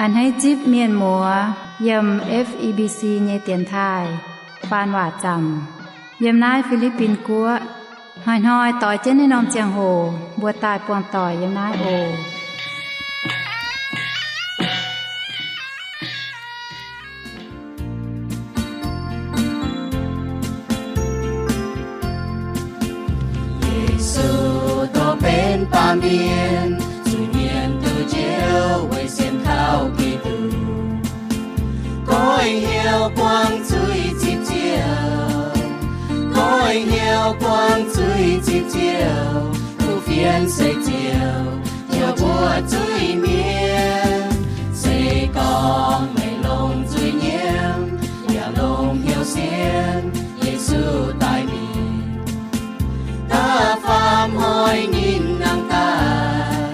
A'hneiv zipv mienh muoz yiem F E B C nyei dienx taaih faan waac zaamc yiem naaiv Fi^li^bin Guoqv. Hnoi-hnoi doix jienv naaiv norm ziangh hoc mbuo daaih buangh doic yiem naaiv oc. Yesu dongh benx baamh mienh, zuiz-mienh duqv njoux weic sienx kaux Giduc. Goiv hnyouv buangv zuiz zipv ziouc, goiv hnyouv buangv zuiz zipv ziouc, kuv fienx seix ziouc, njoux mbuo zuiz-mienh. Se gorngv meih longc zuiz-nyiemv, yaac longc hnyouv sienx Yesu daaih mingh, da'faam hnoi ninh nangh daaih,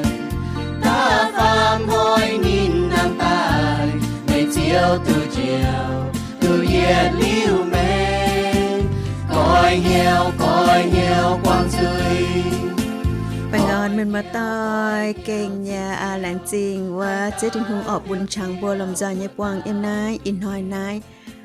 da'faam hnoi ninh nangh daaih, meih ziouc duqv njoux, duqv yietc liuz meih. Goiv hnyouv, goiv hnyouv buangv zuiz. Baengh orn mienh muoz-doic, gengh yaac laengz zingh wuov Ziouv Tin-Hungh orqc, bun qangx mbuo lomh nzoih nyei buangh yiem naaiv ih hnoi naaiv.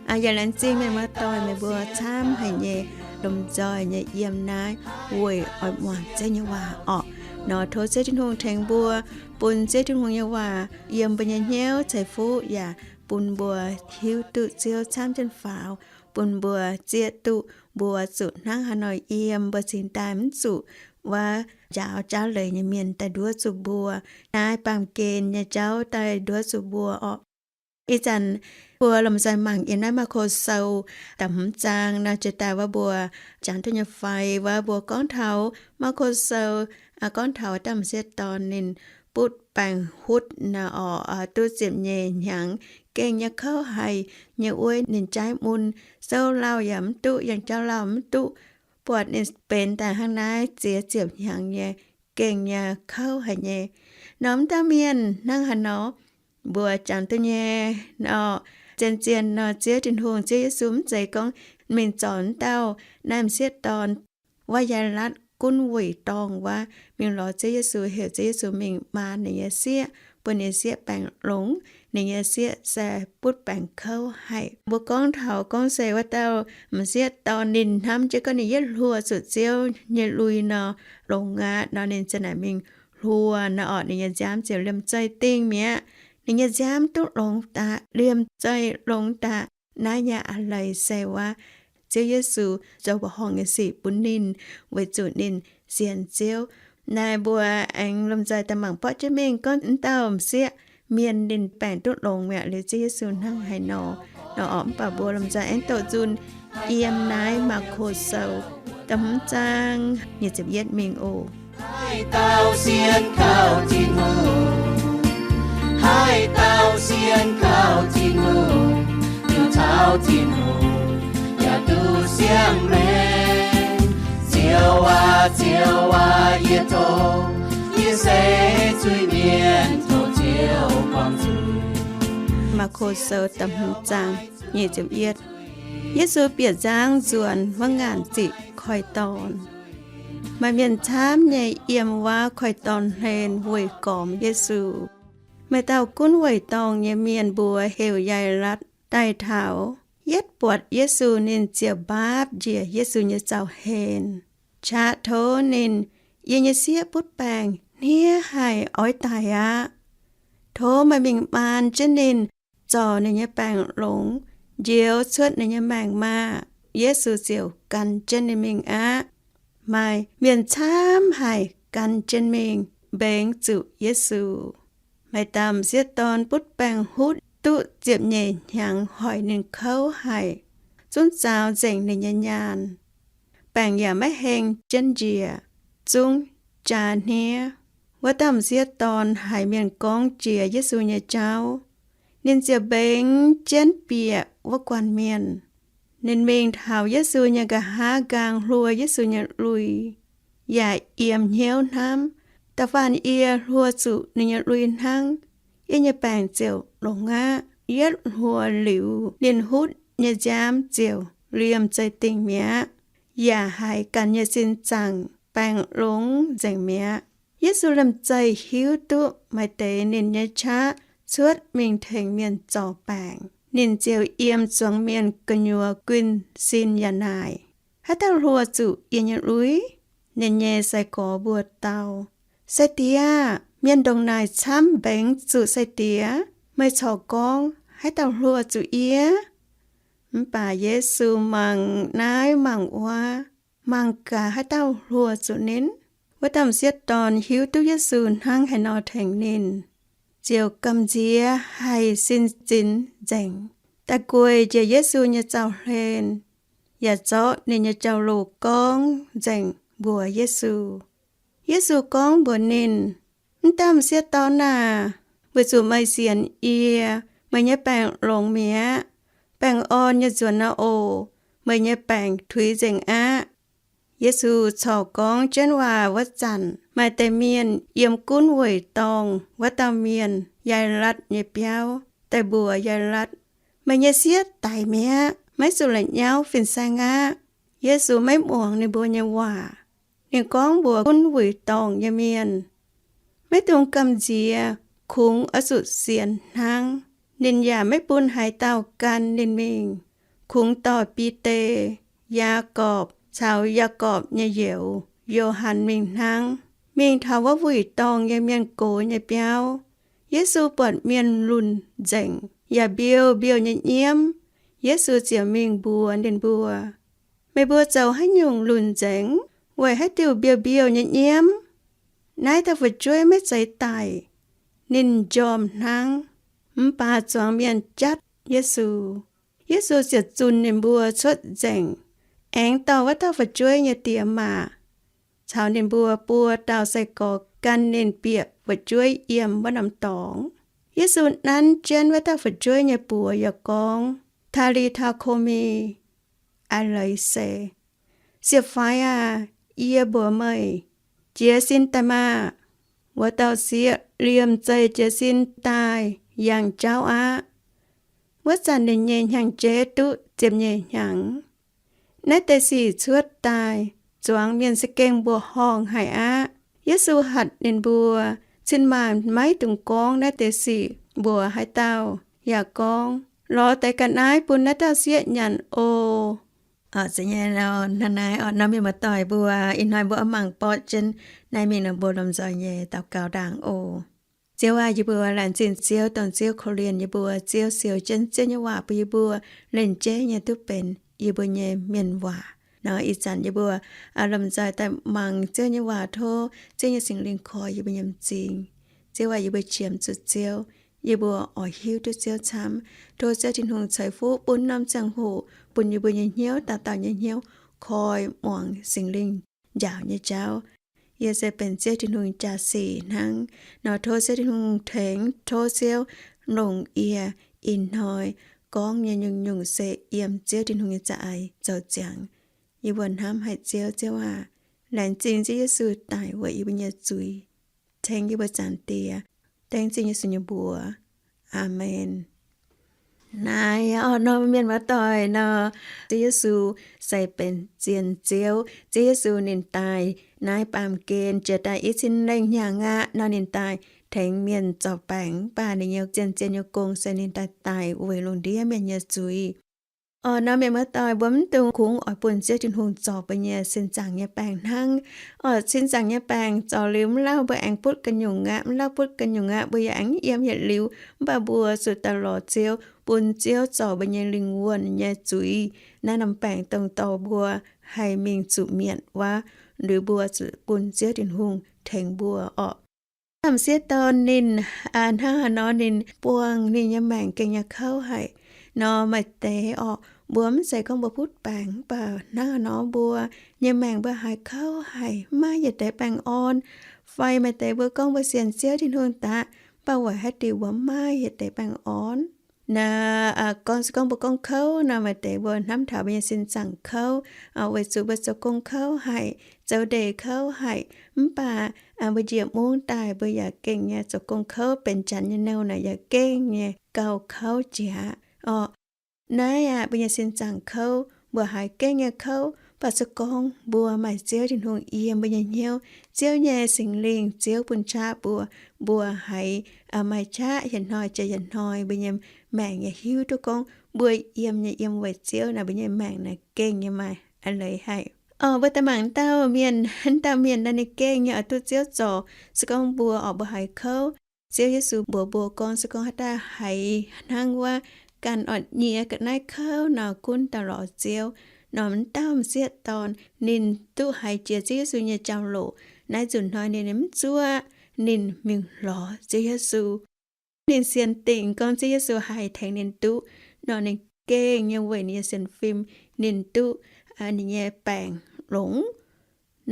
Yaac laengz zingh mienh muoz-doic meih mbuo camv haic nyei lomh nzoih nyei yiem naaiv weic oix muangx Ziouv nyei waac orqc. Nor tov Ziouv Tin-Hungh tengx mbuo, bun Ziouv Tin-Hungh nyei waac yiem mbuo nyei hnyouv ceix fuqv yaac bun mbuo hiuv duqv Ziouv camv jienv faaux, bun mbuo zieqv duqv mbuo zuqc hnangv haaix nor yiem, mbuo cingx daaih mv zuqc wuov njaaux jauv leiz nyei mienh daaih nduov zuqc mbuo, naaiv baamh gen nyei jauv daaih nduov zuqc mbuo orqc. Ih zanc mbuo lomh nzoih mangc yiem naaiv Maako Sou da'hmz zaang nor, jiex daaih wuov mbuo jangx duqv nyei fai wuov mbuo gorngv taux Maako Sou gorngv taux wuov dauh m'sieqv dorn ninh butv baengc hutv nor orqc, duqv ziepc nyeic hnyangx, gengh nyei kouv haic nyei wuov, ninh jaaiv mun, souv lauh yaac mv duqv, yangh jauv lauh mv duqv, buatc ninh benx daaih hnangv naaiv ziex ziepc hnyangx nyei, gengh nyei kouv haic nyei. Norm dauh mienh hnangv haaix nor mbuo jangx duqv nyei nor, zien-zien nor Ziouv Tin-Hungh, Ziouv Yesu mv zeiz gorngv mingh zorc wuov dauh naaiv m'sieqv dorn wuov Yaailatv gunv wuic dorngh wuov, mingh lorz Ziouv Yesu, heuc Ziouv Yesu mingh maan ninh nyei sieqv, bun ninh sieqv baengc longx. Ninh nyei sieqv se butv baengc kouv haic. Mbuo gorngv taux gorngv se wuov dauh m'sieqv dorn ninh hnamv jienv gorngv ninh yietv hluo zuqc Ziouv nyei lui nor, longx aqv nor, ninh ziouc naaic mingh hluo nor orqc, ninh nyei nziaamv ziouc liemh zeih dingh mi'aqv. Ninh nyei nziaamv duqv longx daaih, liemh zeih longx daaih. Naaiv nyei a'leiz se wuov Ziouv Yesu zoux mbuoqc horngh nyei sic bun ninh, weic zuqc ninh sienx Ziouv. Naaiv mbuo aengx lomh nzoih daaih mangc borqv jienv mingh gorngv wuov dauh m'sieqv mienh ninh baengc duqv longx mi'aqv liuz Ziouv Yesu hnangv haaix nor, nor orqc. Mv baac mbuo lomh nzoih aengx douh nzunc yiem naaiv Maako Sou da'hmz zaang nyic ziepc yietv mingh oc. Haaix dauh sienx kaux Tin-Hungh, haaix dauh sienx kaux Tin-Hungh, duqv caux Tin-Hungh yaac duqv siang-maengc. Ziouv aac, Ziouv aac, yie tov, yie se zuiz-mienh, tov Ziouv buangh zuiz. Maako Sou da'hmz zaang nyic ziepc yietv. Yesu bieqc nzangv nzuonx wuov ngaanc ziqc koiv-dorn. Maaih mienh camv nyei yiem wuov koiv-dorn hlen weic gormx Yesu. Maaih dauh gunv weic dorngh nyei mienh mbuox heuc Yaailatv daaih taux. Yietv buatc Yesu ninh ziouc mbaapv njiec Yesu nyei zaux-hlen, qaqv tov ninh, Yie nyei sieqv butv baengc hniev haic, oix daic aqv. Tov meih mingh maan jienv ninh, zorc ninh nyei baengc longx, njoux cuotv ninh nyei maengc maah! Yesu ziouc gan jienv ninh mingh aqv. Maaih mienh camv haic gan jienv mingh mbengx zuqc Yesu. Maaih dauh m'sieqv dorn butv baengc hutv duqv ziepc nyeic hnyangx hoic ninh kouv haic, zungv zaux nzengc ninh nyei nyaanh. Baengc yaac maiv heng jienv njiec, zungv jaa hniev. Wuov dauh m'sieqv dorn haiz mienh gorngv jiex Yesu nyei jauv, ninh ziouc mbengx jienv bieqc wuov guanh mienh. Ninh mingh taux Yesu nyei nqa'haav nqaang hluo Yesu nyei lui, yaac yiem hnyouv hnamv, Da'faanh yie hluo zuqc ninh nyei lui hnangv, yie nyei baengc ziouc longx aqv. Yietv hluo liuz, ninh hutv nyei nziaamv ziouc liemh zeih dingh mi'aqv, yaac haiz ganh nyei sin zaangc baengc longx nzengc mi'aqv. Yesu liemh zeih hiuv duqv maaih deix ninh nyei qaqv cuotv mingh tengx mienh zorc baengc. Ninh ziouc yiem zuangx mienh gu'nyuoz guinh sin yaac naaic, Haaix dauh hluo zuqc yie nyei lui? Ninh nyei sai-gorx mbuox dau, Sai-diex, mienh ndongc naaic camv mbengx zuqc sai-diex. Meih corc gorngv, Haaix dauh hluo zuqc yie? Mv baac Yesu mangc naaiv mangc wuov, mangc gaax haaix dauh hluo zuqc ninh. Wuov dauh m'sieqv dorn hiuv duqv Yesu hnangv haaix nor tengx ninh, ziouc gamh nziex haih sin zinx nzengc, daaih gueic njiec Yesu nyei zaux-hlen, yaac zorqv ninh nyei jauv-louc gorngv nzengc mbuox Yesu. Yesu gorngv mbuox ninh, M'dauh m'sieqv dorn aah! Weic zuqc meih sienx yie, meih nyei baengc longx mi'aqv. Baengh orn nyei nzuonx naaiv oc, meih nyei baengc tuix nzengc aqv. Yesu corc gorngv jienv waac wuov zanc, maaih deix mienh yiem gunv weic dorngh wuov dauh mienh Yaailatv nyei biauv daaih mbuox Yaailatv, Meih nyei sieqv daic mi'aqv. Maiv zuqc la'nyauv fin-saeng aqv. Yesu maiv muangx ninh mbuo nyei waac. Ninh gorngv mbuox gunv wuic dorngh nyei mienh, Maiv dungx gamh nziex, kungx oix zuqc sienx hnangv. Ninh yaac maiv bun haaix dauh gan ninh mingh, kungx dorh Bide, Yaagorpc caux Yaagorpc nyei youz, Yo^han, mingh hnangv. Mingh taux wuov wuic dorngh nyei mienh gox nyei biauv, Yesu buatc mienh lunc nzengc yaac mbiouh mbiouh nyei nyiemv. Yesu ziouc mingh mbuox ninh mbuo, Meih mbuo zoux haaix nyungc lunc nzengc? Weic haaix diuc mbiouh mbiouh nyei nyiemv? Naaiv dauh fu'jueiv maiv zeiz daic, ninh njormh hnangv. Mv baac zuangx mienh jatv Yesu. Yesu ziouc zunh ninh mbuo cuotv nzengc, aengx dorh wuov dauh fu'jueiv nyei diex maac caux ninh mbuo buo dauh sai-gorx gan ninh bieqc fu'jueiv yiem wuov norm dorngx. Yesu nanv jienv wuov dauh fu'jueiv nyei buoz yaac gorngv, Taa^li^taa, ku^mi, aa leiz se, Sieqv-faix aah! Yie mbuox meih, jiez sin daaih maah! Wuov dauh sieqv liemh zeih jiez sin daaih yangh jauv aqv. Wuov zanc ninh nyei hnyangx-jeiv duqv ziepc-nyeic hnyangx. Naaiv deix sic cuotv daaih, zuangx mienh se gengh mbuoqc horngh haic aqv. Yesu hatc ninh mbuo cin-maanc maiv dungx gorngv naaiv deix sic mbuox haaix dauh, yaac gorngv, Lorz deix ga'naaiv bun naaiv dauh sieqv nyanc oc. Hnangv naaiv, naaiv mienh muoz-doic mbuo, ih hnoi mbuo oix mangc borqv jienv naaiv mingh nor, mbuo lomh nzoih nyei daux gaux ndaangc oc. Ziouv aah! Yie mbuo laengz zingh Ziouv, dongh Ziouv korv-lienh yie mbuo. Ziouv siou jienv Ziouv nyei waac bun yie mbuo lenh jeiv nyei duqv benx yie mbuo nyei mienh waac. Nor ih zanc yie mbuo lomh nzoih daaih mangc Ziouv nyei waac. Tov Ziouv nyei Singx Lingh korv yie mbuo nyei m'zing. Ziouv aah! Yie mbuo qiemx zuqc Ziouv, yie mbuo oix hiuv duqv Ziouv camv. Tov Ziouv Tin-Hungh ceix fuqv bun norm ziangh hoc, bun yie mbuo nyei hnyouv, dauh dauh nyei hnyouv koi muangx Singx Lingh njaaux nyei jauv. Yie se benx Ziouv Tin-Hungh jaa-sic hnangv. Nor tov Ziouv Tin-Hungh tengx, tov Ziouv longc yie ih hnoi gorngv nyei nyungc-nyungc se yiem Ziouv Tin-Hungh nyei za'eix zoux ziangx. Yie mbuo hnamv haic Ziouv. Ziouv aah! Laengz zingh Ziouv Yesu daic weic yie mbuo nyei zuiz, tengx yie mbuo Zaangc Diex. Dengv zingh Yesu nyei mbuox. Aamen. Naaiv orqc, nor mienh muoz-doic nor, Ziouv Yesu se benx zien Ziouv. Ziouv Yesu ninh daaih naaiv baamh gen jiex daaih i cin lengh hnyangx aqv. Nor ninh daaih tengx mienh zorc baengc, mv baac ninh nyei zien-zien nyei gong se ninh daaih daic weic lungh ndiev mienh nyei zuiz. Orqc, nor mienh muoz-doic, mbuo mv dungx kungx oix bun Ziouv Tin-Hungh zorc mbuo nyei sin zaangc nyei baengc hnangv. Orqc, sin zaangc nyei baengc zorc liuz mv lauh mbuo aengx butv ga'nyungc aqv, mv lauh butv ga'nyungc aqv, mbuo yaac aengx yiem yietc liuz. Mv baac mbuo zuqc daaih lorz Ziouv, bun Ziouv zorc mbuo nyei lingh wuonh nyei zuiz. Naaiv norm baengc dongh dorh mbuo haih mingh zuqc mietc wuov, liuz mbuo zuqc bun Ziouv Tin-Hungh tengx mbuo orqc. M'sieqv dorn ninh hnangv haaix nor ninh buangh ninh nyei maengc gengh nyei kouv haic nor, maaih deix orqc, mbuo mv zeiz gorngv mbuo butv baengc, mv baac hnangv haaix nor mbuo nyei maengc mbuo haiz kouv haic, mv maaih yietc deix baengh orn. Fai maaih deix mbuo gorngv mbuo sienx Ziouv Tin-Hungh daqv, mv baac weic haaix diuc mbuo mv maaih yietc deix baengh orn. Naaiv gorngv se gorngv mbuo gorngv kouv nor, maaih deix mbuo hnamv taux mbuo nyei sin zaangc kouv, weic zuqc mbuo zoux gong kouv haic, zoux ndeic kouv haic, mv baac mbuo njiec mungv daaih mbuo yaac gengh nyei zoux gong kouv, benx janx nyei nouh naaic yaac gengh nyei gauh kouv jiex orqc. Naaiv aeqv, mbuo nyei sin zaangc kouv, mbuo haiz gengh nyei kouv, Mv baac se gorngv mbuo maaih Ziouv Tin-Hungh yiem mbuo nyei hnyouv, Ziouv nyei Singx Lingh, Ziouv bun qaqv mbuo, mbuo haiz maaih qaqv yietc hnoi jiex yietc hnoi, mbuo nyei maengc yaac hiuv duqv gorngv mbuo yiem nyei yiem weic Ziouv naaic, mbuo nyei maengc naaic gengh nyei maaih a'leiz haic. Oc, mbuo daaih mangc dauh mienh, dauh mienh naaic ninh gengh nyei oix duqv Ziouv zorc. Se gorngv mbuo oc, mbuo haiz kouv, Ziouv Yesu mbuox mbuo gorngv, se gorngv haaix dauh haiz hnangv wuov ganh oix nyiex ga'naaiv kouv nor, gunv daaih lorz Ziouv. Nor mv dauh m'sieqv dorn ninh duqv haiz jiex Ziouv Yesu nyei jauv-louc. Naaiv nzunc hnoi ninh mv zuov, ninh mingh lorz Ziouv Yesu. Ninh sienx dingc gorngv Ziouv Yesu haih tengx ninh duqv. Nor ninh gengh nyei weic ninh nyei sienx fim, ninh duqv ninh nyei baengc longx.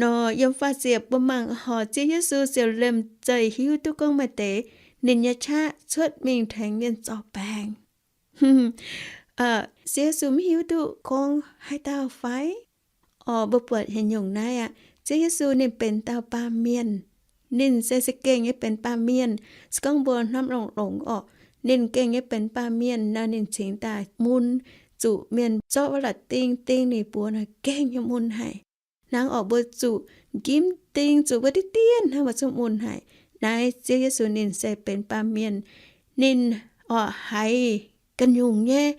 Nor yiem faah ziepc mbuo mangc horc Ziouv Yesu ziouc liemh zeih hiuv duqv gorngv maaih deix ninh nyei qaqv cuotv mingh tengx mienh zorc baengc. Ziouv Yesu mv hiuv duqv gorngv haaix dauh fai? Oc, mbuo buatc haaix nyungc naaiv aqv? Ziouv Yesu ninh benx dauh baamh mienh. Ninh se za'gengh nyei benx baamh mienh. Se gorngv mbuo hnamv longx-longx orqc, ninh gengh nyei benx baamh mienh nor, ninh cingx daaih mun zuqc mienh zorqv wuov la'ding ding ninh buoz nor, gengh nyei mun haic. Hnangv orqc, mbuo zuqc njimv ding, zuqc wuov diqv dien hnangv, mbuo zungv mun haic. Naaiv Ziouv Yesu ninh se benx baamh mienh. Ninh orqc haiz ga'nyungc nyei.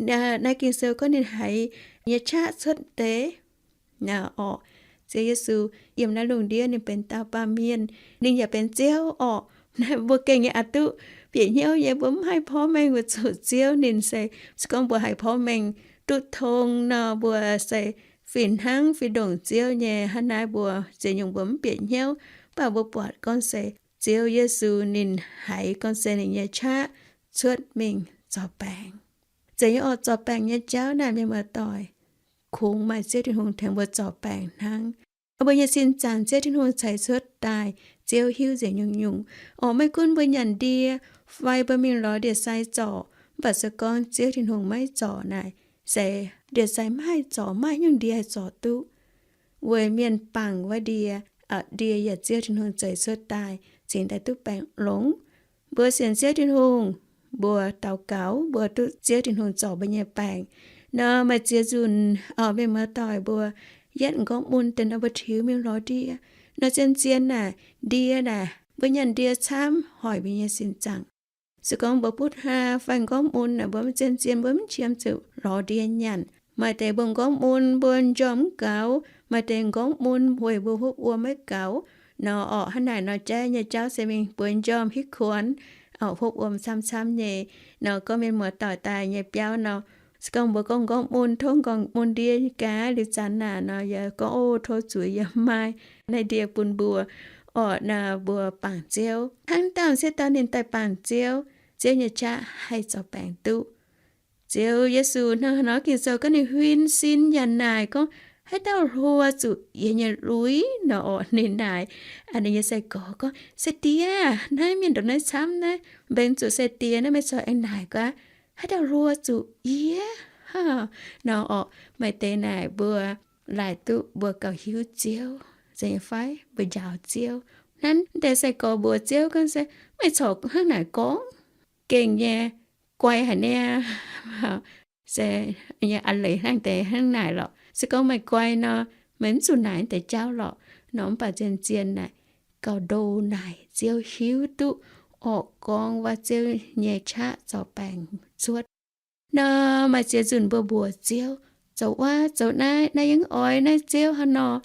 Naaiv Ging-Sou gorngv ninh haiz nyei qaqv cuotv deix. Naaiv orqc, Ziouv Yesu yiem naaiv lungh ndiev ninh benx dauh baamh mienh, ninh yaac benx Ziouv orqc. Naaiv mbuo gengh nyei aqc duqv bieqc hnyouv nyei, mbuo mv haih porv mengh mbuo zuqc Ziouv ninh se, se gorngv mbuo haih porv mengh duqv tong nor, mbuo se fih hnangv fih ndongc Ziouv nyei. Hnangv naaiv mbuo ziex nyungc mbuo mv bieqc hnyouv, mv baac mbuo buatc gorngv se Ziouv Yesu ninh haiz gorngv se ninh nyei qaqv cuotv mingh zorc baengc. Zeiz nyei orqc, zorc baengc nyei jauv naaic mienh muoz-doic, kungx maaih Ziouv Tin-Hungh tengx mbuo zorc baengc hnangv. Mbuo nyei sin zaangc Ziouv Tin-Hungh ceix cuotv daaih, Ziouv hiuv nzengc nyungc-nyungc. Orqc, maiv gunv mbuo nyanc ndie fai mbuo mingh lorz ndie-sai zorc, mv baac se gorngv Ziouv Tin-Hungh maiv zorc naaic, se ndie-sai maiv haih zorc, maiv nyungc ndie haih zorc duqv. Weic mienh bangc wuov ndie, ndie yaac Ziouv Tin-Hungh ceix cuotv daaih, cingx daaih duqv baengc longx. Mbuo sienx Ziouv Tin-Hungh, mbuo daux gaux, mbuo duqv Ziouv Tin-Hungh zorc mbuo nyei baengc. Nor maaih ziex nzunc orqc, mienh muoz-doic mbuo yietv m'nqorngv mun deix nor mbuo tiux mingh lorz ndie. Nor zien-zien naaic, ndie naaic, mbuo nyanc ndie camv hoic mbuo nyei sin zaangc. Se gorngv mbuo butv haa fai m'nqorngv mun naaic, mbuo maiv zien-zien, mbuo mv qiemx zuqc lorz ndie nyanc. Maaih deix mbuo m'nqorngv mun mbuo njormh mv gaux, maaih deix m'nqorngv mun weic mbuo hopv wuom maiv gaux. Nor orqc, hnangv naaic nor jaiv nyei jauv se mingh bueix njormh hitv kuonx, orqc, hopv wuom camv-camv nyei. Nor gorngv mienh muoz-doic daaih nyei biauv nor, se gorngv mbuo gorngv m'nqorngv mun, tov m'nqorngv mun ndie gaax, liuz zanc naaic nor yaac gorngv, o, tov zuqc yaac maaih naaiv ndie bun mbuo. Orqc, naaic mbuo bangc Ziouv. Hnangv dauh m'sieqv dorn ninh daaih bangc Ziouv, Ziouv nyei qaqv haih zorc baengc duqv. Ziouv Yesu hnangv haaix nor, Ging-Sou gorngv ninh huin sin yaac naaic gorngv, haaix dauh hluo zuqc yie nyei lui nor orqc, ninh naaic ninh nyei sai-gorx gorngv, sai-diex, naaiv mienh ndongc naaiv camv naaiv, mbenc zuqc sai-diex naaiv, meih corc aengx naaic gaax, haaix dauh hluo zuqc yie nor orqc. Maaih deix naaic mbuo laaic duqv mbuo gauh hiuv Ziouv, zeiz nyei fai? Mbuo njaaux Ziouv. Hnangv deix sai-gorx mbuox Ziouv gorngv se, meih corc hnangv naaic gorngv, gengh nyei, guai haic niaa. Se nyei a'leiz hnangv deix hnangv naaic lorqc. Se gorngv meih guai nor, meih mv zuqc naaic deix jauv lorqc. Nor mv baac zien-zien naaic gauh ndo naaic Ziouv hiuv duqv orqc gorngv waac Ziouv nyei qaqv zorc baengc cuotv. Nor maaih ziex nzunc mbuo mbuox Ziouv, zoux wuov zoux naaiv, naaiv yie mv oix naaiv Ziouv hnangv nor,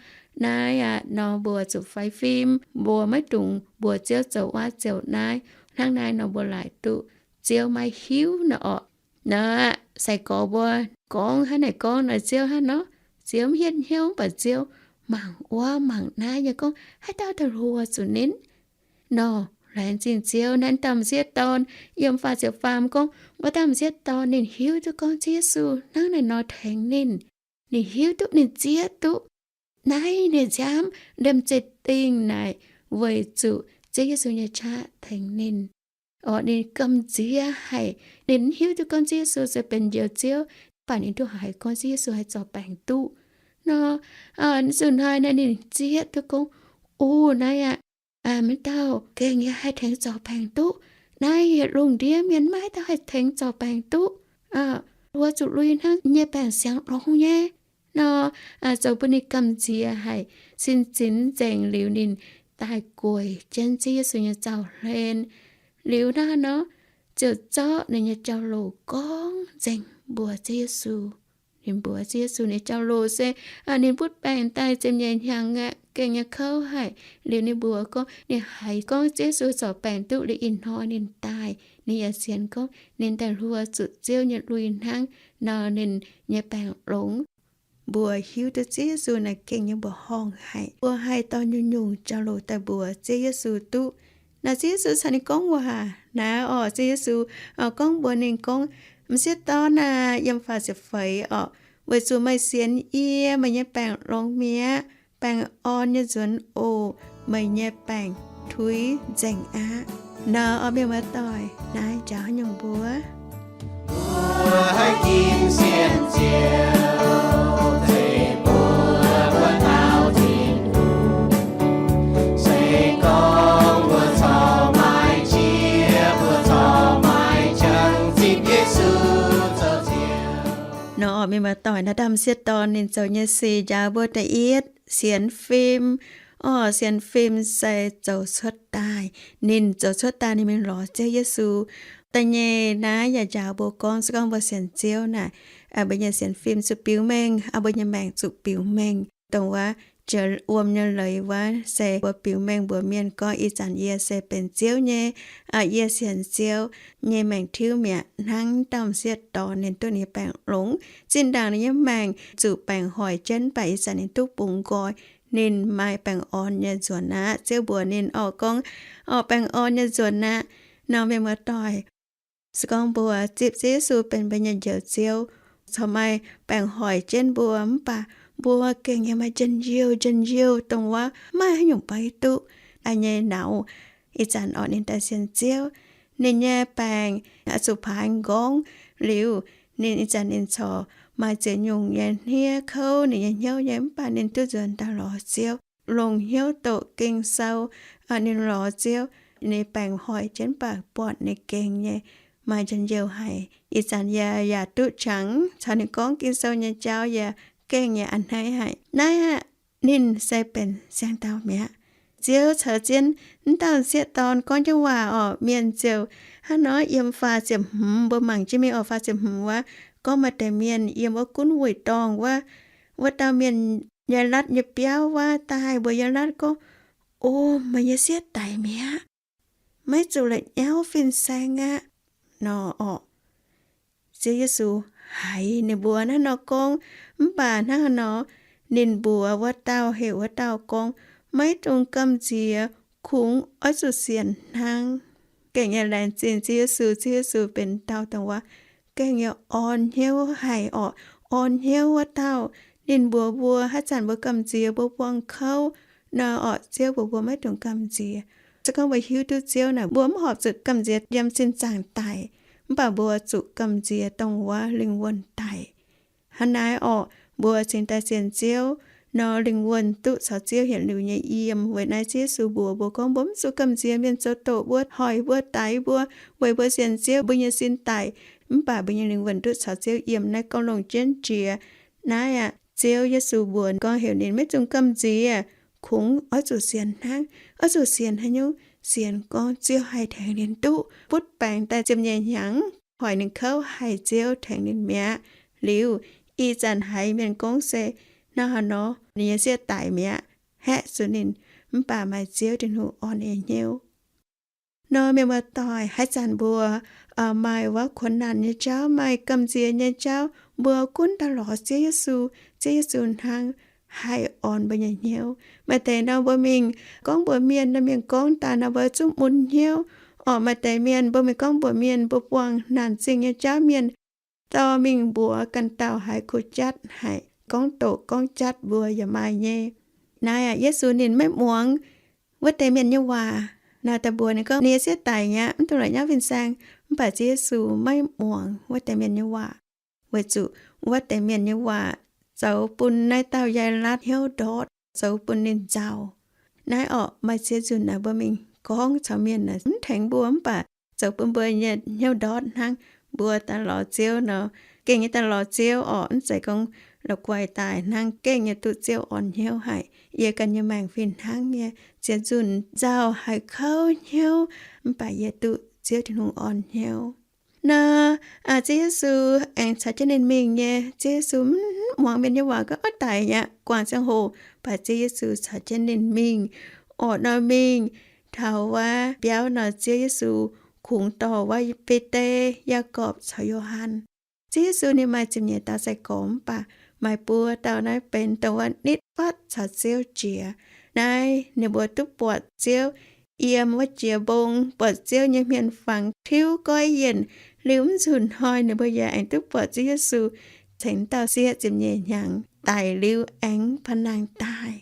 naaiv aqv nor mbuo zuqc faix fim, mbuo maiv dungx mbuox Ziouv zoux wuov zoux naaiv. Hnangv naaiv nor mbuo laaic duqv Ziouv maiv hiuv nor orqc. Nor sai-gorx mbuo gorngv hnangv naaic gorngv nor Ziouv hnangv nor, Ziouv mv hietv hnyouv, mv baac Ziouv mangc wuov mangc naaiv nyei gorngv, haaix dauh daaih hluo zuqc ninh nor? Laengz zingh Ziouv, naaiv dauh m'sieqv dorn yiem faah ziepc faam gorngv, wuov dauh m'sieqv dorn ninh hiuv duqv gorngv Ziouv Yesu hnangv naaic nor tengx ninh. Ninh hiuv duqv, ninh zieqv duqv naaiv ninh nziaamv liemh zeih dingh naaic weic zuqc Ziouv Yesu nyei qaqv tengx ninh. Orqc, ninh gamh nziex haic. Ninh mv hiuv duqv gorngv Ziouv Yesu se benx Njoux Ziouv, mv baac ninh duqv haiz gorngv Ziouv Yesu haih zorc baengc duqv. Nor, nzunc hnoi naaiv ninh zieqv duqv gorngv, o, naaiv aqv, maiv dauh gengh yie haih tengx zorc baengc duqv. Naaiv yietc lungh ndiev mienh maiv dauh haih tengx zorc baengc duqv. Hluo zuqc lui hnangv nyei baengc siangx longx nyei. nor, zoux bun ninh gamh nziex haic, sin zinx nzengc liuz ninh daaih gueic jienv Ziouv Yesu nyei zaux-hlen. Liuz hnangv nor, ziouc zorqv ninh nyei jauv-louc gorngv nzengc mbuox Ziouv Yesu. Ninh mbuox Ziouv Yesu ninh nyei jauv-louc se ninh butv baengc daaih ziepc nyeic hnyangx aqv, gengh nyei kouv haic. Liuz ninh mbuox gorngv ninh haiz gorngv Ziouv Yesu zorc baengc duqv liuz ih hnoi ninh daaih. Ninh yaac sienx gorngv ninh daaih hluo zuqc Ziouv nyei lui hnangv nor ninh nyei baengc longx. Mbuo hiuv duqv Ziouv Yesu naaic gengh nyei mbuoqc horngh haic. Mbuo haih dorh nyungc-nyungc jauv-louc daaih mbuox Ziouv Yesu duqv. Naaic Ziouv Yesu caux ninh gorngv waac naaic orqc, Ziouv Yesu gorngv mbuox ninh gorngv, M'sieqv dorn aah, yiem faah ziepc feix orqc, weic zuqc meih sienx yie, meih nyei baengc longx mi'aqv. Baengh orn nyei nzuonx oc. Meih nyei baengc tuix nzengc aqv. Nor orqc, mienh muoz-doic, naaiv njaaux haaix nyungc mbuo? Mbuo haih ginv sienx Ziouv, zeiz mbuo, mbuo dauh Tin-Hungh. Se gorngv mbuo corc maiv jiex, mbuo corc maiv jangx zipv Yesu zoux Ziouv. Nor orqc, mienh muoz-doic, naaiv dauh m'sieqv dorn ninh zoux nyei sic njaaux mbuo da'yietv sienx fim. Orqc, sienx fim se zoux cuotv daaih. Ninh zoux cuotv daaih ninh mingh lorz Ziouv Yesu. Da'nyeic naaiv yaac njaaux mbuo gorngv, se gorngv mbuo sienx Ziouv naaic, mbuo nyei sienx fim zuqc biux mengh, mbuo nyei maengc zuqc biux mengh. Dongh wuov jiex wuom nyei leiz wuov se mbuo biux mengh mbuox mienh gorngv, ih zanc yie se benx Ziouv nyei. Yie sienx Ziouv nyei maengc tiuv mi'aqv. Hnangv dauh m'sieqv dorn ninh duqv ninh nyei baengc longx. Zinh ndaangc ninh nyei maengc zuqc baengc hoic jienv, mv baac ih zanc ninh duqv bungx nqoi. Ninh maaih baengh orn nyei nzuonx aqv. Ziouv mbuox ninh orqc gorngv, orqc, baengh orn nyei nzuonx aqv. Nor mienh muoz-doic, se gorngv mbuo zipv Ziouv Yesu benx mbuo nyei Njoux Ziouv, corc maaih baengc hoic jienv mbuo, mv baac mbuo gengh yaac maaih njien-youh, njien-youh dongh wuov maiv haaix nyungc beiv duqv nyei nauz. Ih zanc orqc ninh daaih sienx Ziouv, ninh nyei baengc zuqc paaix nqorngv liuz, ninh ih zanc ninh corc maaih ziex nyungc nyei hniev kouv ninh nyei hnyouv nyei, mv baac ninh duqv nzuonx daaih lorz Ziouv, longc hnyouv doqc Ging-Sou. Ninh lorz Ziouv, ninh baengc hoic jienv mv baac buatc ninh gengh nyei maaih njien-youh haic. Ih zanc yaac, yaac duqv qangx caux ninh gorngv Ging-Sou nyei jauv yaac gengh yaac a'hneiv haic. Naaiv aqv, ninh se benx siang-dauh mi'aqv. Ziouv caux jienv m'dauh m'sieqv dorn gorngv jienv waac orqc, mienh ziouc hnangv nor yiem faah ziepc hmz, mbuo mangc jienv mingh orqc, faah ziepc hmz wuov, gorngv maaih deix mienh yiem wuov gunv wuic dorngh wuov, wuov dauh mienh nyei latv nyei biauv wuov daaih mbuox yiem latv gorngv, O, meih nyei sieqv daic mi'aqv. Maiv zuqc la'nyauv fin-saeng aqv. Nor orqc, Ziouv Yesu haiz ninh mbuo hnangv nor gorngv, mv baac hnangv haaix nor, ninh mbuox wuov dauh heuc wuov dauh gorngv, Maiv dungx gamh nziex, kungx oix zuqc sienx hnangv. Gengh nyei laengz zingh Ziouv Yesu. Ziouv Yesu benx dauh dongh wuov gengh nyei orn hnyouv haic orqc, orn hnyouv wuov dauh. Ninh mbuox mbuo haaix zanc mbuo gamh nziex, mbuo buangh kouv nor orqc, Ziouv mbuox mbuo maiv dungx gamh nziex. Se gorngv mbuo hiuv duqv Ziouv naaic, mbuo mv horpc zuqc gamh nziex yiem sin zaangc daic, mv baac mbuo zuqc gamh nziex dongh wuov lingh wuonh daic. Hnangv naaiv orqc, mbuo cingx daaih sienx Ziouv nor, lingh wuonh duqv caux Ziouv yietc liuz nyei yiem. Weic naaiv Ziouv Yesu mbuox mbuo gorngv, mbuo mv zuqc gamh nziex mienh zoux doqc mbuo, hoic mbuo, daix mbuo, weic mbuo sienx Ziouv, mbuo nyei sin daic, mv baac mbuo nyei lingh wuonh duqv caux Ziouv yiem. Naaiv gorngv longc jienv jiex. Naaiv aqv, Ziouv Yesu mbuox gorngv heuc ninh maiv dungx gamh nziex, kungx oix zuqc sienx hnangv. Oix zuqc sienx haaix nyungc? Sienx gorngv Ziouv haih tengx ninh duqv butv baengc daaih ziepc nyeic hnyangx, hoic ninh kouv, haih Ziouv tengx ninh mi'aqv. Liuz, ih zanc haiz mienh gorngv se hnangv haaix nor, ninh nyei sieqv daic mi'aqv, haeqv zuqc ninh, mv baac maaih Ziouv Tin-Hungh orn ninh nyei hnyouv. Nor mienh muoz-doic, haaix zanc mbuo maaih wuov kuonx naanc nyei jauv, maaih gamh nziex nyei jauv, mbuo gunv daaih lorz Ziouv Yesu. Ziouv Yesu hnangv haih orn mbuo nyei hnyouv. Maaih deix nor mbuo mingh gorngv mbuox mienh nor, mienh gorngv daaih nor mbuo zungv mun hnyouv. Orqc, maaih deix mienh mbuo mingh gorngv mbuox mienh mbuo buangh naanc zingh nyei jauv, mienh dorh mingh mbuox ganh dauh haiz kuh jatv haic, gorngv doqc gorngv jatv mbuo yaac maaih nyei. Naaiv aqv, Yesu ninh maiv muangx wuov deix mienh nyei waac. Naaiv daaih mbuox ninh gorngv ninh nyei sieqv daic mi'aqv, mv dungx la'nyauv fin-saeng. Mv baac Ziouv Yesu maiv muangx wuov deix mienh nyei waac, weic zuqc wuov deix mienh nyei waac zoux bun naaiv dauh Yai^latv hnyouv ndortv, zoux bun ninh nzauh. Naaiv orqc, maaih ziex nzunc naaic mbuo mingh gorngv caux mienh naaic mv tengx mbuo, mv baac zoux bun mbuo nyei hnyouv ndortv hnangv. Mbuo daaih lorz Ziouv nor, gengh nyei daaih lorz Ziouv orqc, mv zeiz gorngv la'guaih daaih hnangv gengh nyei duqv Ziouv orn hnyouv haic. Yie ganh nyei maengc fih hnangv nyei, ziex nzunc nzauh haih kouv hnyouv, mv baac yie duqv Ziouv Tin-Hungh orn hnyouv. Nor, Ziouv Yesu aengx caux jienv ninh mingh nyei. Ziouv Yesu mv muangx mienh nyei waac, gorngv, Oix daic aqv, guangc ziangh hoc. Mv baac Ziouv Yesu caux jienv ninh mingh, orqc nor mingh taux wuov biauv nor, Ziouv Yesu kungx dorh wuov Bide, Yaagorpc caux Yo^han. Ziouv Yesu ninh maaih ziepc nyeic dauh sai-gorx, mv baac maaih buo dauh naaiv benx dongh wuov nitv fatv caux Ziouv jiex. Naaiv ninh mbuo duqv buatc Ziouv yiem wuov jiex mbong, buatc Ziouv nyei hmien fangx tiuv goiv yienh. Liuz mv nzunc hnoi ninh mbuo yaac aengx duqv buatc Ziouv Yesu cingx dauh sieqv ziepc nyeic hnyangx daic liuz aengx ba'nangx daaih.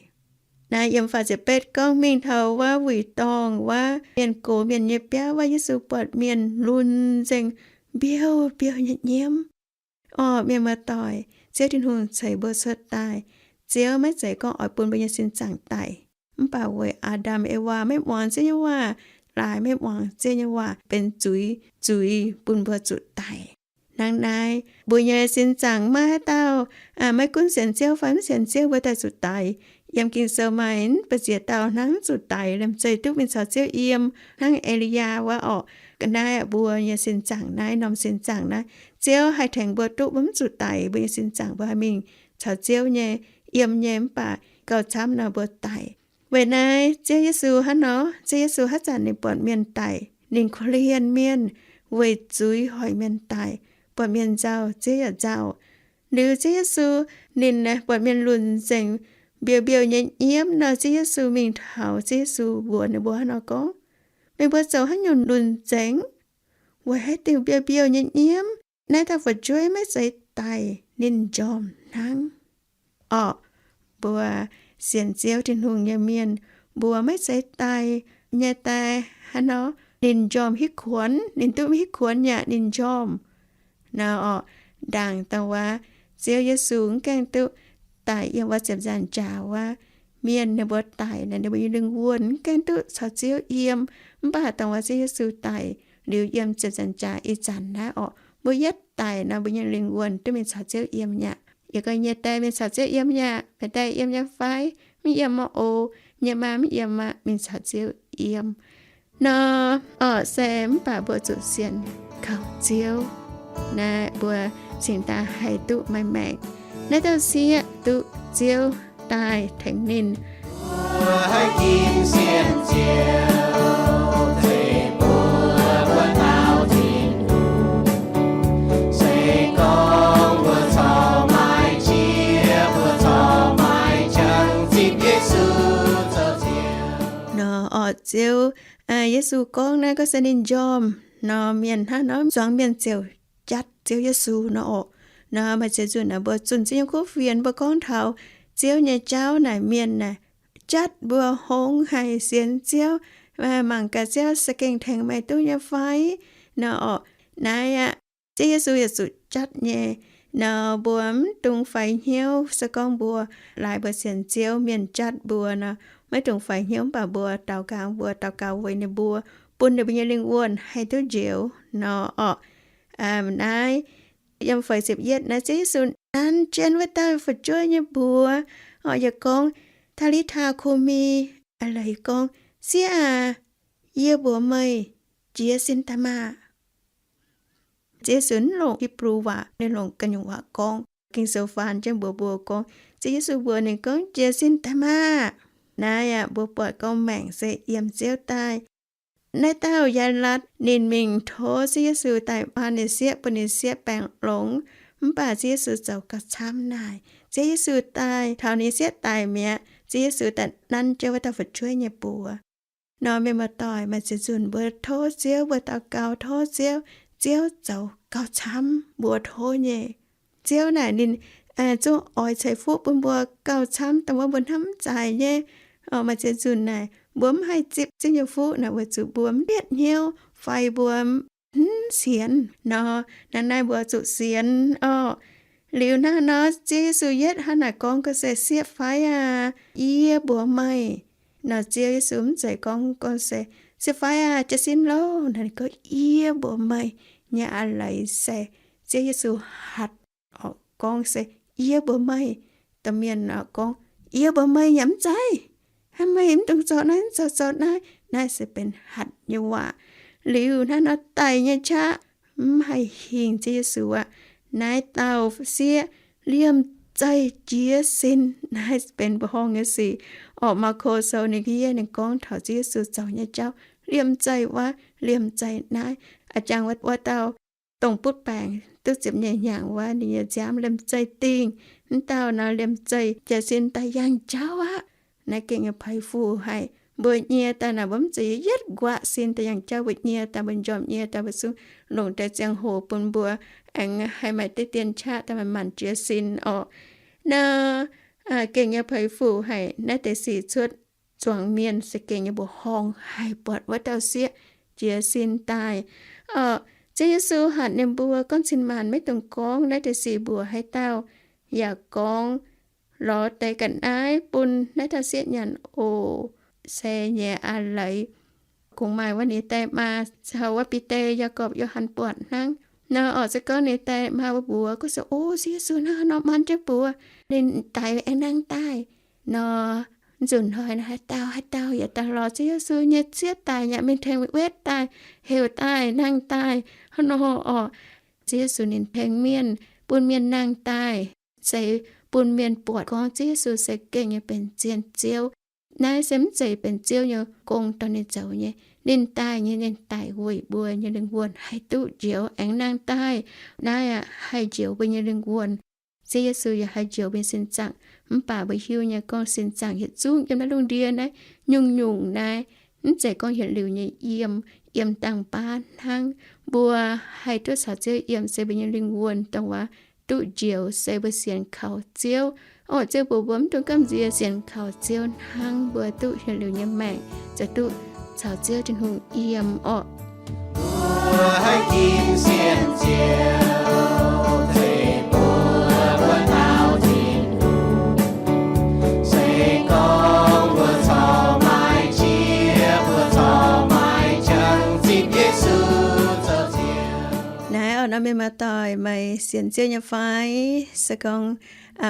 Naaiv yiem faah ziepc betv gorngv mingh taux wuov wuic dorngh, wuov mienh gox mienh nyei biauv, wuov Yesu buatc mienh lunx nzengc, mbiouh mbiouh nyei nyiemv. Orqc, mienh muoz-doic, Ziouv Tin-Hungh ceix mbuo cuotv daaih, Ziouv maiv zeiz gorngv oix bun mbuo nyei sin zaangc daic. Mv baac weic Aa^ndam Ewaa maiv muangx Ziouv nyei waac, laaix maiv muangx Ziouv nyei waac benx zuiz, zuiz bun mbuo zuqc daic. Hnangv naaiv, mbuo nyei sin zaangc maiv haaix dauh, maiv gunv sienx Ziouv fai mv sienx Ziouv, mbuo daaih zuqc daic. Yiem Ging-Sou maaih mv baac ziex dauh hnangv mv zuqc daic, liemh zeih duqv mingh caux Ziouv yiem, hnangv E^li^yaa wuov orqc. Ga'naaiv mbuo nyei sin zaangc naaiv, norm sin zaangc naaiv, Ziouv haih tengx mbuo duqv mbuo mv zuqc daic. Mbuo nyei sin zaangc mbuo haih mingh caux Ziouv nyei, yiem nyei, mv baac gauh camv nor mbuo daic. Weic naaiv Ziouv Yesu hnangv nor, Ziouv Yesu haaix zanc ninh buatc mienh daic, ninh korv-lienh mienh weic zuiz hoic mienh daic, buatc mienh nzauh, Ziouv yaac nzauh. Liuz Ziouv Yesu ninh buatc mienh lunx nzengc, mbiouh mbiouh nyei nyiemv nor, Ziouv Yesu mingh taux, Ziouv Yesu mbuox ninh mbuo hnangv nor gorngv, Meih mbuo zoux haaix nyungc lunx nzengc? Weic haaix diuc mbiouh mbiouh nyei nyiemv? Naaiv dauh fu'jueiv maiv zeiz daic, ninh njormh hnangv. Orqc, mbuo sienx Ziouv Tin-Hungh nyei mienh, mbuo maiv zeiz daic nyei daaih hnangv nor, ninh njormh hitv kuonx, ninh duqv maiv hitv kuonx yaac ninh njormh. Nor orqc, ndaangc dongh wuov Ziouv Yesu mv gaengh duqv daic yiem wuov ziepc nzaangc jaax wuov, mienh ninh mbuo daic naaic, ninh mbuo nyei lingh wuonh mv gaengh duqv caux Ziouv yiem. Mv baac dongh wuov Ziouv Yesu daic liuz yiem ziepc nzaangc jaax ih zanc naaiv orqc, mbuo yietv daic nor, mbuo nyei lingh wuonh duqv mingh caux Ziouv yiem mi'aqv. Yie gorngv, Nyei die mingh caux Ziouv yiem mi'aqv. Meih die yiem nyei fai? Mv yiem aqv oc. Nyei maa mv yiem aqv. Mingh caux Ziouv yiem. Nor orqc, se mv baac mbuo zuqc sienx kaux Ziouv, naaiv mbuo cingx daaih haih duqv maaih maengc. Naaiv dauh sieqv duqv Ziouv daaih tengx ninh. Nor orqc, Ziouv, Yesu gorngv naaiv gorngv se ninh njormh nor, mienh hnangv nor, zuangx mienh ziouc jatv Ziouv Yesu nor orqc. Nor maaih ziex nzunc naaic mbuo zunh Ziouv nyei kuv fienx, mbuo gorngv taux Ziouv nyei jauv naaic, mienh naaic jatv mbuo, hongx haic, sienx Ziouv, mangc gaax Ziouv se gengh tengx meih duqv nyei fai nor orqc. Naaiv aqv, Ziouv Yesu yaac zuqc jatv nyei. Nor mbuo mv dungx faix hnyouv. Se gorngv mbuo laaix mbuo sienx Ziouv, mienh jatv mbuo nor, maiv dungx faix hnyouv, mv baac mbuo daux gaux, mbuo daux gaux weic ninh mbuo, bun ninh mbuo nyei lingh wuonh haih duqv njoux nor orqc. Naaiv yiem feix ziepc yietv naaiv, Ziouv Yesu nanv jienv wuov dauh fu'jueiv nyei mbuox orqc, yaac gorngv, Taa^li^taa, ku^mi, laaix gorngv, Sieqv aac, yie mbuox meih, jiez sin daaih maah! Ziouv Yesu mv longc Hipv^lu waac, ninh longc ganh nyungc waac gorngv. Ging-Sou faan jienv mbuox mbuo gorngv, Ziouv Yesu mbuox ninh gorngv, Jiez sin daaih maah! Naaiv aqv, mbuo buatc gorngv maengc se yiem Ziouv daaih. Naaiv dauh Yaailatv ninh mingh tov Ziouv Yesu daaih faan ninh sieqv, bun ninh sieqv baengh longx. Mv baac Ziouv Yesu zoux gauh camv naaic. Ziouv Yesu daaih taux ninh sieqv daic mi'aqv, Ziouv Yesu daaih nanv jienv wuov dauh fu'jueiv nyei mbuox. Nor mienh muoz-doic, maaih ziex nzunc mbuo tov Ziouv, mbuo daux gaux tov Ziouv, Ziouv zoux gauh camv mbuo tov nyei. Ziouv naaic ninh zungv oix ceix fuqv bun mbuo gauh camv dongh wuov mbuo hnamv mv zaic nyei. Maaih ziex nzunc naaic mbuo mv haih zipv Ziouv nyei fuqv naaic weic zuqc mbuo mv yietv hnyouv fai mbuo mv sienx nor. Hnangv naaiv mbuo zuqc sienx orqc. Liuz hnangv nor, Ziouv Yesu yietv hnangv naaic gorngv, Ga'sie sieqv fai aac, yie mbuox meih. Nor Ziouv Yesu mv zeiz gorngv, gorngv se, Sieqv fai aac, jiez sin loh! Naaic ninh gorngv, Yie mbuox meih nyei a'leiz se, Ziouv Yesu hatc orqc, gorngv se, Yie mbuox meih. Domh mienh gorngv, Yie mbuox meih yaac mv zeiz. Hnangv meih mv dungx zoux naaiv, mv zoux, zoux naaiv. Naaiv se benx hatc nyei waac. Liuz hnangv nor daic nyei qaqv mv haih hingh Ziouv Yesu aqv. Naaiv dauh sieqv liemh zeih jiez sin. Naaiv benx mbuoqc horngh nyei sic. Orqc, Maako Sou ninh yie ninh gorngv taux Ziouv Yesu zoux nyei jauv liemh zeih wuov, liemh zeih naaiv. A'jangc wuov dauh dongh butv baengc duqv ziepc nyeic hnyangx wuov, ninh nyei nziaamv liemh zeih dingh. Mv dauh nor liemh zeih jiez sin daaih yangh jauv aqv. Naaiv gengh nyei peix fuc haic. Mbuo nyie daaih naaic mbuo mv zeiz yietv nquaqv sin daaih yangh jauv. Mbuo nyie daaih, mbuo njormh nyie daaih, mbuo zungv longc deix ziangh hoc bun mbuo aengx haih maaih deix dien qaqv daaih manc-manc jiez sin orqc. Naaiv gengh nyei peix fuc haic. Naaiv deix sic cuotv zuangx mienh se gengh nyei mbuoqc horngh haic, buatc wuov dauh sieqv jiez sin daaih. Orqc, Ziouv Yesu hatc ninh mbuo gorngv, Cin-maanc maiv dungx gorngv naaiv deix sic mbuox haaix dauh, yaac gorngv lorz deix ga'naaiv bun naaiv dauh sieqv nyanc oc. Se nyei aa leiz kungx maaih wuov ninh die maa caux wuov Bide, Yaagorpc, Yo^han buatc hnangv. Nor orqc, se gorngv ninh die maa mbuox gu se, O, Ziouv Yesu hnangv haaix nor muonz jienv buoz, ninh daic aengx nangh daaih nor, nzunc hnoi naaiv haaix dauh haaix dauh yaac daaih lorz Ziouv Yesu nyei ciev daic, yaac mingh tengx wetv daaih, heuc daaih, nangh daaih hnangv nor orqc. Ziouv Yesu ninh tengx mienh, bun mienh nangh daaih, se bun mienh buatc gorngv Ziouv Yesu se gengh nyei benx zien Ziouv. Naaiv se mv zeiz benx Ziouv nyei gong dorh ninh zoux nyei. Ninh daaih nyei, ninh daic weic mbuo nyei lingh wuonh haih duqv njoux aengx nangh daaih. Naaiv aqv haih njoux mbuo nyei lingh wuonh. Ziouv Yesu yaac haih njoux mbuo nyei sin zaangc. Mv baac mbuo hiuv nyei gorngv sin zaangc yietc zungv yiem naaiv lungh ndiev naaiv nyungc-nyungc naaiv, mv zeiz gorngv yietc liuz nyei yiem, yiem dangh baav hnangv. Mbuo haih duqv caux Ziouv yiem se mbuo nyei lingh wuonh dongh wuov duqv njoux se mbuo sienx kaux Ziouv. Orqc, Ziouv mbuox mbuo mv dungx gamh nziex, sienx kaux Ziouv hnangv mbuo duqv yietc liuz nyei maengc, ziouc duqv caux Ziouv Tin-Hungh yiem orqc. Mbuo haih ginv sienx Ziouv, zeiz mbuo, mbuo dau Tin-Hungh. Se gorngv mbuo corc maiv qiex, mbuo corc maiv jangx zipv Yesu zoux Ziouv. Naaiv orqc, nor mienh muoz-doic, meih sienx Ziouv nyei fai? Se gorngv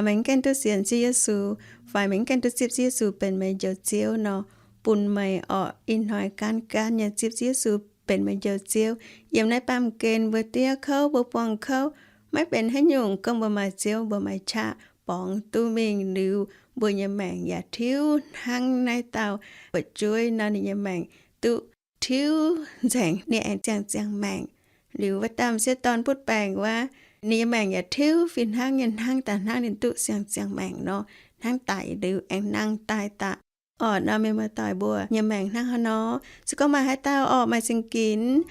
meih mv gaengh duqv sienx Ziouv Yesu, fai meih mv gaengh duqv zipv Ziouv Yesu benx meih Njoux Ziouv nor, bun meih orqc ih hnoi gaanv gaanv nyei zipv Ziouv Yesu benx meih Njoux Ziouv. Yiem naaiv baamh gen mbuo diev kouv, mbuo buangh kouv, maiv benx haaix nyungc. Gorngv mbuo maaih Ziouv, mbuo maaih qaqv borngz duqv mingh liuz, mbuo nyei maengc yaac tiuv hnangv naaiv dauh fu'jueiv nor, ninh nyei maengc duqv tiuv nzengc, ninh aengx ziangh ziangh maengc. Liuz wuov dauh m'sieqv dorn butv baengc wuov, ninh nyei maengc yaac tiuv fih hnangv nyei, hnangv daaih hnangv ninh duqv ziangh ziangh maengc nor, hnangv daic liuz aengx nangh daaih daaih. Orqc, nor mienh muoz-doic, mbuo nyei maengc hnangv haaix nor? Se gorngv maaih haaix dauh orqc maaih zingh ginx,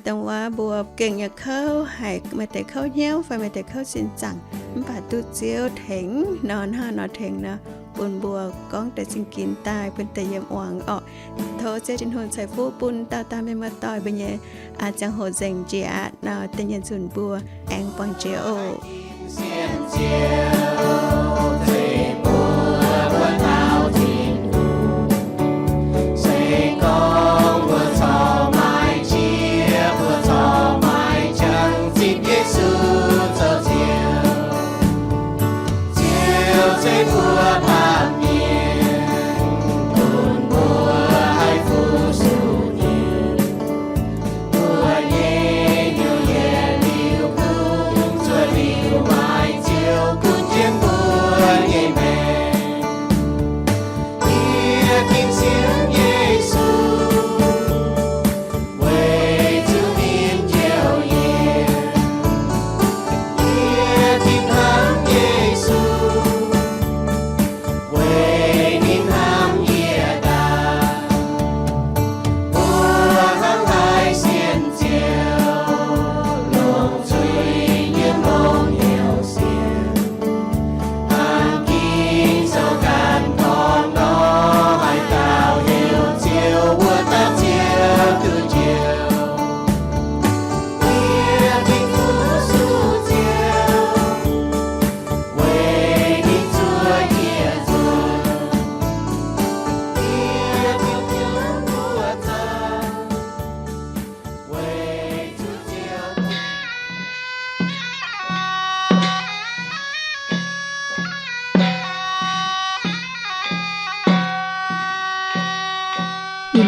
dongh wuov mbuo gengh nyei kouv haic, maaih deix kouv hnyouv fai maaih deix kouv sin zaangc, mv baac duqv Ziouv tengx nor, hnangv haaix nor tengx nor, bun mbuo gorngv deix zingh ginx daaih bun deix yiem muangx orqc. Tov Ziouv Tin-Hungh ceix fuqv bun dauh dauh mienh muoz-doic mbuo nyei ziangh hoc nzengc njiec aqv nor, da'nyeic nzunc mbuo aengx buangh jiex oc.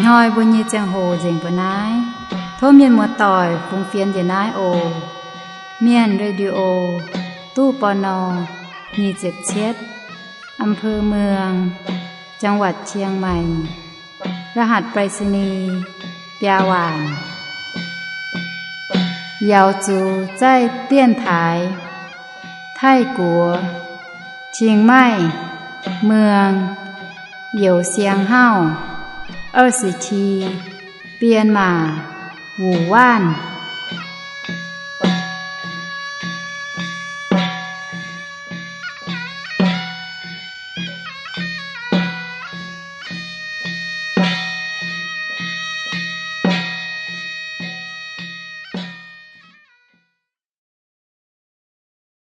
Hnoi mbuo nyei ziangh hoc nzengc mbuo naaiv. Tov mienh muoz-doic fungx fienx njiec naaiv oc. Mienh Radio, ตู้ ปณ. nyic ziepc cietv, อำเภอเมือง จังหวัดเชียงใหม่ รหัสไปรษณีย์ biaa waanc. Yaux zuqc zaih dienx taaix Taiv-Guoqv, Qingmai Muang, Youz Siang Hauv, 二十七, Bienh Maac, Wuc Waanv.